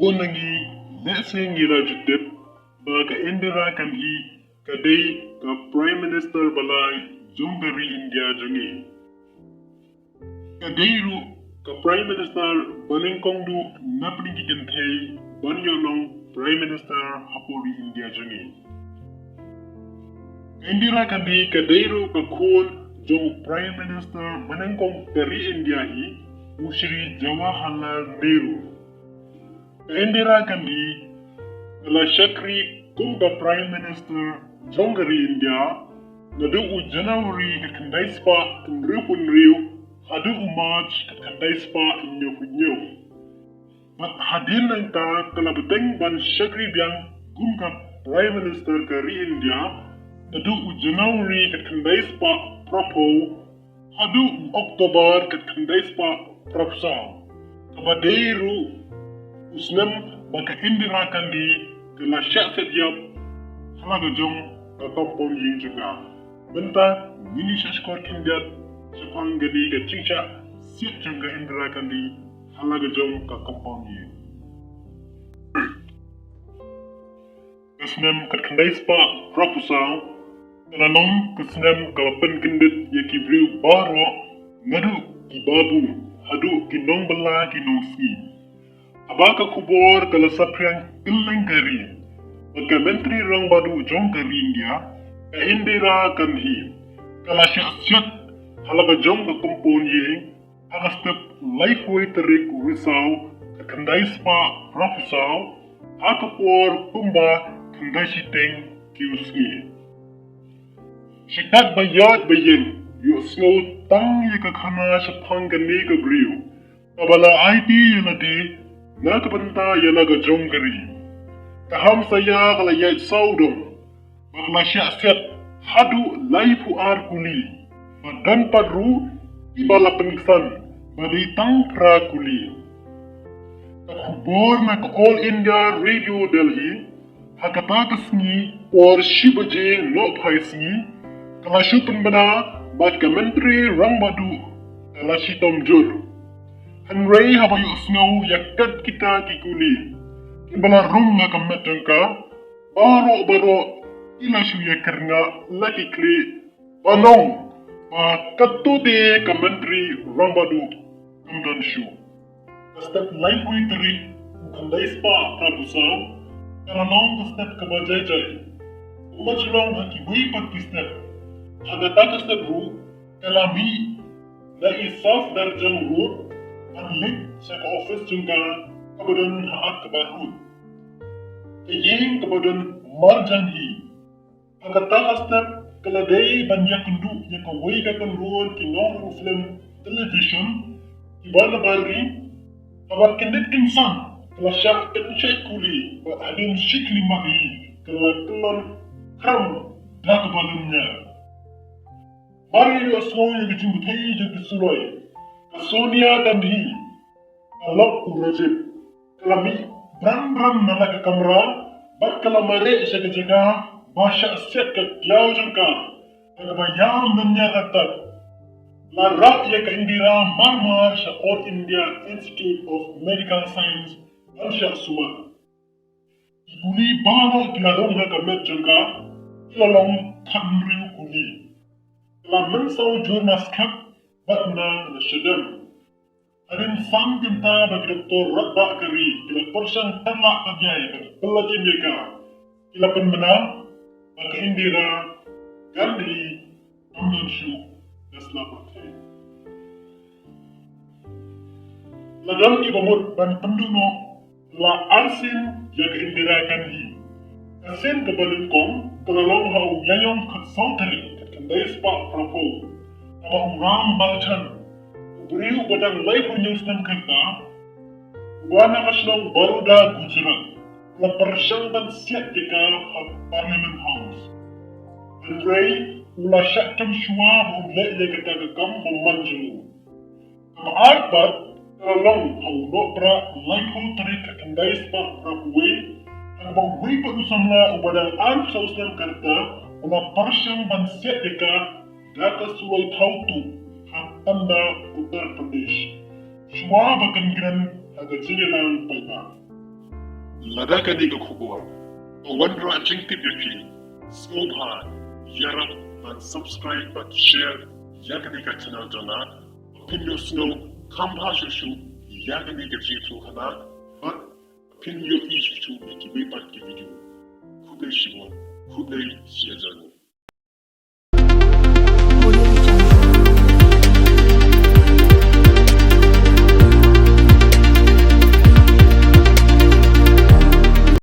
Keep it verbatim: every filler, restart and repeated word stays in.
Bun na ngi lehse ngi la ju tip ba ka Indira Gandhi ka dei ka Prime Minister ba lai jong ka ri India jong ngi. Ka dei ruh ka Prime Minister ba nyngkong duh na pdeng ki kynthei ban ïoh long Prime Minister hapoh ri India jong ngi. Ka Indira Gandhi ka dei ruh ka khun jong u Prime Minister ba nyngkong ka ri India hi, u Shri Jawaharlal Nehru. Ka Indira Gandhi ka la shakri kum ka Prime Minister jong ka ri India naduh u January khatkhyndai spah hynriewphew hynriew haduh u March khatkhyndai spah hynñiewphew hynñiew. Bad hadien nangta ka la bteng ban shakri biang kum ka Prime Minister ka ri India naduh u January khatkhyndai spah phraphew haduh u October khatkhyndai spah phraphew saw, kaba dei ruh u snem ba ka Indira Gandhi ka la shah siat ïap ha la ka jong ka compound ïing jong ka. Mynta ngin ïa shah shkor khyndiat shaphang kane ka jingshah siat jong ka Indira Gandhi ha la ka jong ka compound ïing. Ka snem khatkhyndai spah phraphew saw ka la long ka snem kaba pynkyndit ïa ki briew baroh, naduh ki babu haduh ki nongbylla ki nongsngi. Haba ka khubor ka la saphriang kylleng ka ri ba ka Myntri Rangbah Duh jong ka ri India, ka Indira Gandhi, ka la shah siat ha la ka jong ka compound ïing ha ka step laiphew tarik u Risaw khatkhyndai spah phraphew saw, ha ka por kumba khyndai shiteng ki u sngi. Shikatba ïaid ba ïeng, ïohsngew tang ïa ka khana shaphang kane ka briew kaba la aiti ïa lade na ka bynta ïa la ka jong ka ri. Ka hamsaïa ka la ïaid sawdong bad ka la shah siat haduh laiphew ar kuli, bad don pat ruh kiba la pynksan ba dei tang phra kuli. Ka khubor na ka All India Radio Delhi ha kata ka sngi por shi baje nohphai sngi ka la shu pynbna bad ka Myntri Rangbah Duh ka la shitom jur. Hynrei haba ïohsngew ïa kat kita ki kuli kiba la rung ha ka met jong ka, baroh baroh ki la shu ïa kyrngah la ki khlieh ban ong ba katto te ka Myntri Rangbah Duh kam don shuh. Ka step laiphew tarik u khyndai spah phraphew saw ka la long ka step kaba jai jai, kumba ju long ha kiwei pat ki step. Ha kata ka step ruh ka la mih na i Safdarjung Road ban leit sha ka office jong ka kaba don ha Akbar Road, ka ïing kaba don marjan hi. Ha kata ka step ka la dei ban ïakynduh ïa kawei ka kynroad ki nongrung film television kiba na Bari. Haba kyndit kynsan ka la shah kynshait kuli bad hadien shi khyllipmat hi ka la kyllon khram da kaba lynñiar. Mar ïa ïohsngew ïa ka jingbthei jong ki suloi, ka Sonia Gandhi, ka lok u Rajiv, ka la mih bran bran na la ka kamra bad ka la mareh sha ka jaka ba shah siat ka khlaw jong ka. Ha kaba ïam lynñiar artat la rah ïa ka Indira mar mar sha All India Institute of Medical Science ban shah sumar. Ki kuli baroh ki la rung ha ka met jong ka ki la long khathynriew kuli. Ka la mynsaw jur na skhem bad na shadem. Hadien san kynta ba ki doktor rangbah ka ri ki la pyrshang tyrlak ka jai ban pynlait im ïa ka, ki la pynbna ba ka Indira Gandhi kam don shuh ka sla pyrthei. La don kiba mut ban pynduh noh la arsien ïa ka Indira Gandhi. Ka sien kaba nyngkong ka la long ha u Ïaïong khatsaw tarik khatkhyndai spah phraphew, haba u Ram Balchan, u briew uba dang laiphew hynñiew snem ka rta, uba na ka shnong Baroda, Gujarat, u la pyrshang ban siat ïa ka ha Parliament House. Hynrei u la shah kem shuwa ba un leh ïa kata ka kam bymman jong u. Kaba ar pat ka la long ha u Nohprah laiphew tarik khatkhyndai spah phraphew wei, ha kaba uwei pat u samla uba dang arphew saw snem ka rta u la pyrshang ban siat ïa ka da ka suloi thaw tuh ha Tonda, Uttar Pradesh, shuwa ba kan kren ha ka jingïalang paidbah. Lada kane ka khubor ka wanrah jingtip ïa phi, sngewbha ïarap ban subscribe bad share ïa kane ka channel jong nga. Phin ïohsngew kham bha shuh shuh ïa kane ka jingïathuhkhana bad phin ïohi shuh shuh ïa kiwei pat ki video. Khublei shibun, khublei shihajar.